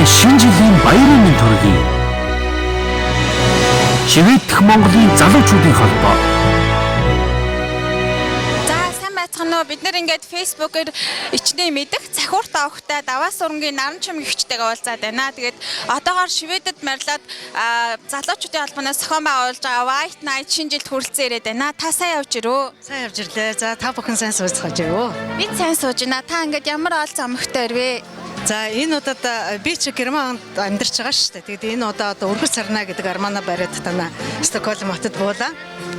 шинэ жилийн баярын мэнд хүргэе. Швед дэх Монголын залуучуудын холбоо. За, сайн байцгаана уу? Бид нар ингээд Facebook-ээр ичнээ мэдэх Цахиурт авахтай Даваа сурангийн Наран чим гихчтэйгээ уулзаад байна. Тэгээд одоогоор Шведэд морилоод залуучуудын холбооноос зохион байгуулж байгаа White Night шинэ жилд хүрэлцэн ирээд байна. Та сайн явж ирөө. Сайн явж ирлээ. За, та бүхэн сайн сууцгааж юу? Бид сайн сууж байна. Та ингээд ямар ол замхтай ирвэ? За, энэ удаад би чи Германд амьдарч байгаа шүү дээ. Тэгээд энэ удаа одоо Өргөс сарна гэдэг армана бариад танаа Стокгольм хотод буулаа.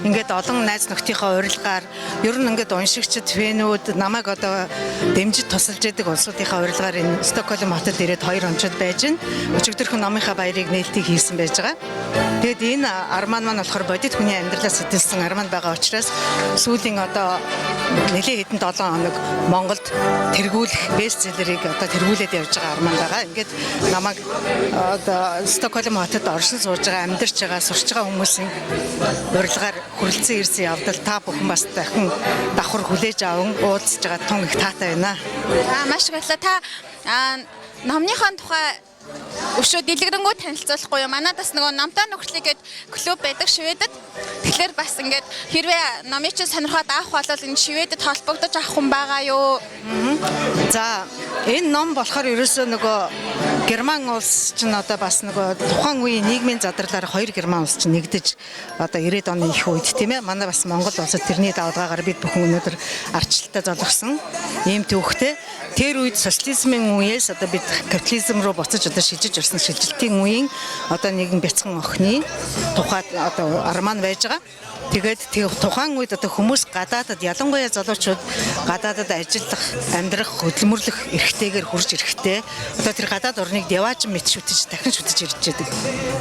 Ингээд олон найз нөхдийнхөө урилгаар, ер нь ингээд уншигчид, фэнүүд намайг одоо дэмжиж тусалж идэг улсуудынхаа урилгаар энэ Стокгольм хотод ирээд 2 хоночод байж байна. Өчигдөрхөн номынхаа баярыг нээлтийг хийсэн байж байгаа. Тэгээд энэ арман маань болохоор бодит хүний амьдралаас сэтэлсэн арман байгаа учраас сүүлийн одоо нэлээд хэдэн 7 хоног Монголд тэргүүлэх бестселлерийг одоо тэргүүлээд явж байгаа арман байгаа. Ингээд намайг одоо Стокгольм хотод оршин сууж байгаа, амьдарч байгаа, сурч байгаа хүмүүсийн урилгаар хүрэлцэн ирсэн явдал та бүхэн бас дахин давхар хүлээж аван уулзж байгаа тун их таатай байна. За, маш их баярлалаа. Та номныхоо тухай өшөө дэлгэрэнгүй танилцуулахгүй юу? Манад бас нөгөө номтой нөхөрлөг гээд клуб байдаг Шведэд. Тэгэхээр бас ингээд хэрвээ номыг чинь сонирхоод авах бол энэ Шведэд холбогдож авах хүн байгаа юу? За, энэ ном болохоор ерөөсөө нөгөө Герман улс чинь одоо бас нөгөө тухайн үеийн нийгмийн задарлаар хоёр Герман улс чинь нэгдэж одоо 90-ад оны их үед, тийм ээ, манай бас Монгол улсад тэрний давалгаагаар бид бүхэн өнөөдөр ардчлалтай золгосон ийм түүхтэй. Тэр үед социализмын үеэс одоо бид капитализм руу буцаж одоо шилжиж орсон шилжилтийн үеийн одоо нэгэн бяцхан охины тухайд одоо роман байж байгаа. Тэгээд тэг тухайн үед одоо хүмүүс гадаадад, ялангуяа залуучууд гадаадад ажиллах, амьдрах, хөдөлмөрлөх эрхтэйгээр хурж ирэхдээ одоо тэр гадаад орныг яваажин мэт шүтэж, дахин шүтэж ирж байдаг.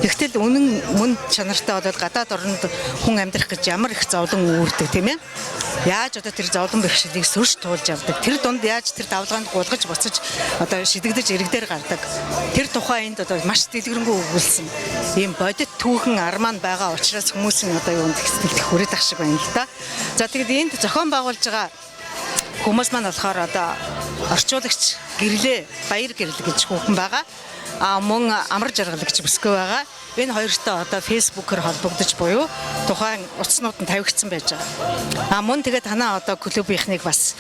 Тэгтэл үнэн мөн чанартай бол гадаад оронд хүн амьдрах гэж ямар их зовлон үүрдэг, тийм ээ. Яаж одоо тэр зовлон бэрхшээлийг сөрж туулж явдаг. Тэр дунд яаж тэр давлгаанд гулгаж буцаж одоо шидэгдэж иргэдээр гардаг. Тэр тухай энд одоо маш дэлгэрэнгүй өгүүлсэн. Ийм бодит түүхэн арман байгаа учраас хүмүүсийн одоо юунд их сэтгэлд хүрээд ах шиг байна л да. За, тэгэд энд зохион байгуулж байгаа хүмүүс маань болохоор одоо орчуулагч гэрлээ баяр гэрэл гэж хүүхэн байгаа. А мөн амар жаргал гэж бүсгүй байгаа. Энэ хоёртой одоо Facebook-оор холбогдож буюу тухайн утаснууд нь тавигдсан байж байгаа. А мөн тэгээ танаа одоо клубийнхныг бас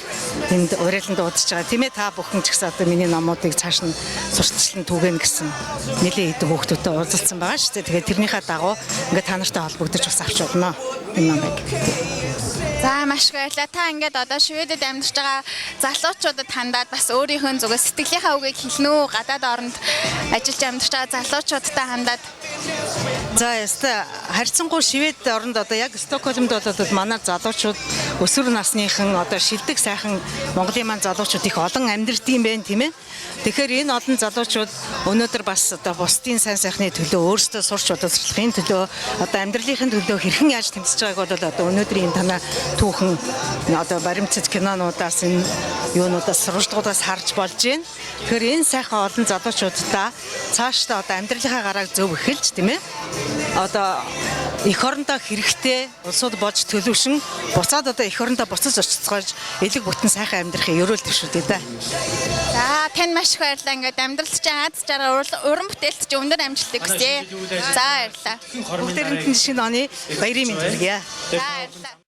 энд уриалан дуудаж байгаа. Тийм ээ, та бүхэн ч гэсэн одоо миний номуудыг цааш нь сурталчлан түгээнэ гэсэн нэлээд хэдэн хүүхдүүдтэй уулзалцсан байгаа шүү дээ. Тэгээ тэрнийхээ дагуу ингээд та нартай холбогдож бас авч болно энэ номыг. За, маш их баярлалаа. Та ингээд одоо Шведэд амьдарч байгаа залуучуудад хандаад бас өөрийнхөө зүгээс сэтгэлийнхаа үгийг хэлнэ үү? Гадаад оронд ажиллаж амьдарч байгаа залуучуудтай хандаад. За, яста харьцангуй Швед оронд одоо яг Стокгольмд бол манай залуучууд, өсвөр насныхан, одоо шилдэг сайхан Монголын маань залуучууд их олон амьдардаг юм байна, тийм ээ. Тэгэхээр энэ олон залуучууд өнөөдөр бас одоо бусдын сайн сайхны төлөө, өөрсдөө сурч боловсрлохын төлөө, одоо амьдралынхын төлөө хэрхэн яаж тэмцэж байгааг бол одоо өнөөдрийн энэ танаа түүхэн одоо баримтат кинонуудаас, энэ юунуудаас, сурвалжлагуудаас харж болж байна. Тэгэхээр энэ сайхан олон залуучуудаа цаашдаа одоо амьдралынхаа гарааг зөв эхэлж, тийм ээ. Одоо эх орондоо хэрэгтэй улсууд болж төлөвшин буцаад одоо эх орондоо буцаж очицгоож элэг бүтэн сайхан амьдрахын ерөөл дэвшүүд дээ да. За, танд маш их баярлалаа. Ингээд амьдрал чинь аз жаргал, уран бүтээлд чинь өндөр амжилтыг хүсье. За, баярлалаа. Бүгдээрэнд нь шинэ оны баярын мэнд хүргье. За, баярлалаа.